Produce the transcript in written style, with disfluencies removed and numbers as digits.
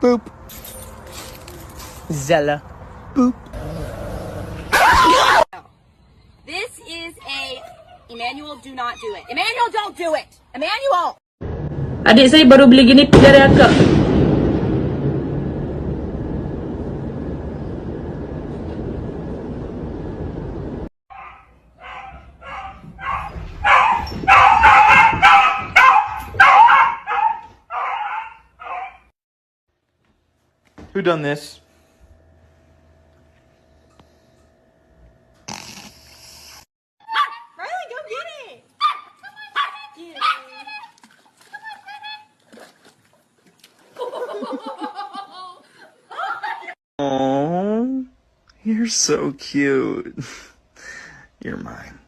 Boop. Zella. Boop. This is a Emmanuel, do not do it. Emmanuel, don't do it. Emmanuel! Adik saya baru beli guinea pig dari akak. Who done this? Riley, go get it. Get it. Oh, you're so cute. You're mine.